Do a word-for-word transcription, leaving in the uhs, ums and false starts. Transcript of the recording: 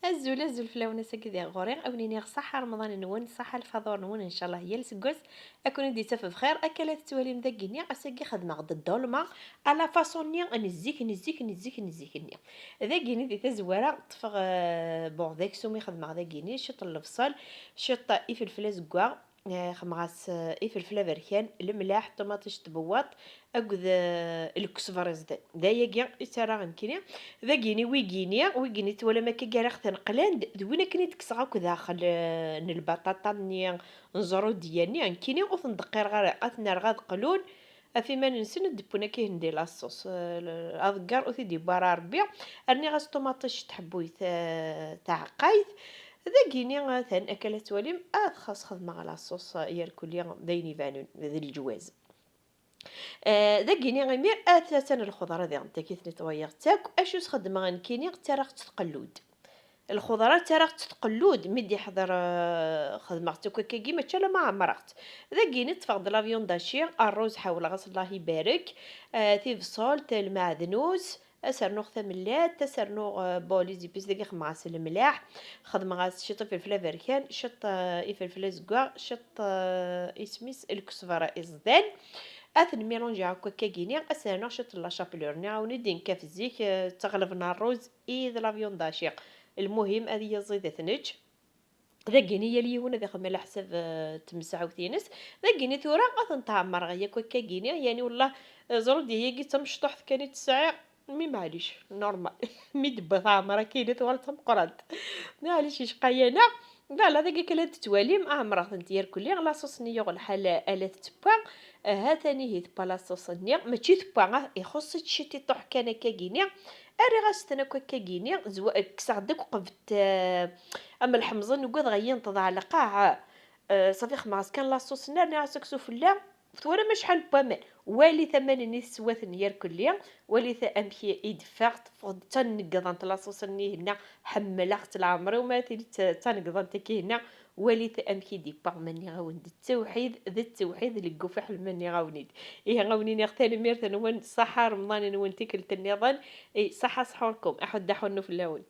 Azul, azul fell-awen, ass-agi di ɣur-i, a wen-iniɣ ṣaḥa Remḍan-nwen, ṣaḥa lfaḍur-nwen, ncallah yal seggas a ken-id-ittaf bxir. Akka la tettwalim dagini, ass-agi xedmeɣ-d ddolma à la façon-nni n zik, n zik, n zik, n zik-nni. Dagini di tazwara ṭṭfeɣ, eh, bon, d aksum i xedmeɣ dagini, ciṭ n lebṣel, ciṭ ifelfel azeggaɣ, eh, xedmeɣ-as, eh, ifelfel aberkan, lemlaḥ, ṭumaṭic n tbewwaṭ, akked, eh, lkesber iẓdan. D ayagi i ttarraɣ nekkini. Dagini wigini, wigini twalam akka gariɣ-ten qlan-d, d win akken i d-kkseɣ akk daxel, eh, n lbaṭaṭa-nni, n ẓrudiya-nni, nekkini ur ten-deqqireɣ ara, ad ten-rreɣ ad qlun, ɣef iman-nsen ad d-wwin akka ihi di la sauce, eh, aḍeggar ur t-id-yewwi ara Rebbi. Rniɣ-as ṭumaṭic n tḥebbuyt, eh, taɛeqqayt. Dagini atan akka la tettwalim, ad xas xedmeɣ la sauce, eh, irkelli d ayen ibanen, d leǧwaz. Eh, dagini imir, at-, atan lxeḍra diɣen, takit netwayeɣ-tt akk. Acu s-xedmeɣ nekkini? Ttarraɣ-tt tqellud. Lxeḍra ttarraɣ-tt tqellud, mi d-iḥḍer, eh, xedmeɣ-tt akk akkagi, mačči alamma ɛemmreɣ-tt. Dagini ṭṭfeɣ-d la viande hachée, ṛṛuz ḥawleɣ-as, Allah ibarek, eh, tibṣelt, lmeɛdnus, ad s-rnuɣ tamellalt, ad s-rnuɣ, eh, bon, les épices dagi xedmeɣ-as lemlaḥ, xedmeɣ-as ciṭ ifelfel aberkan, ciṭ, eh, ifelfel azeggaɣ, ciṭ, eh, isem-is, lkesber iẓdan. Ad ten-mélangeɣ akk akkagini, ad s-rnuɣ ciṭ n la chapelure. Nniɣ-awen-id inkaf zik, eh, ttaɣelben ṛṛuz i d la viande hachée. Lmuhim ad yiẓid ad t-nečč. Dagini yal yiwen ad ixdem ala ḥsab, eh, n tmesɛewt-ines. Dagini tura ad tent-ɛemmreɣ yakk akkagini, yani wellah, eh, ẓrudiya-agi d tamecṭuḥt kan i tt-sɛiɣ, mi maɛlic, normal. Mi d-tewwa teɛmer akkagini tuɣal d tameqqrant. Maɛlic, icqa-yaneɣ. Voilà, dagi kan la tettwalim, ɛemmreɣ-tent irkelli, la sauce-nni yuɣ lḥal, eh, la tettewwa. Eh, ha-t-an ihi tewwa la sauce-nni, mačči tewwa, ah, ixuṣṣ-itt ciṭiṭuḥ kan akkagini. Rriɣ-as-ten akk akkagini, zwa-, kkseɣ-d akk qbet, eh, am lḥemẓen, ugadeɣ ad yi-yenṭeḍ ar lqaɛa. Eh, ṣafi xedmeɣ-as kan la sauce-nni, rniɣ-as akk sufella, twalam acḥal n waman. Walit aman-nni teswa-ten irkelli, walit amek i d-teffeɣ, teffeɣ-d d taneggḍant la sauce-nni, henna ḥemmleɣ-tt leɛmer-iw ma tili d ta-, d taneggḍant akka, henna walit amek i d-yewwa, ma nniɣ-awen-d d ttewḥid, d ttewḥid, legguf iḥel ma nniɣ-awen-id. Ihi a wen-iniɣ tanemmirt-nwen, ṣaḥa Remḍan-nwen tikkelt nniḍen, i ṣaḥa sḥur-kum, aḥuddu aḥunnu fell-awen.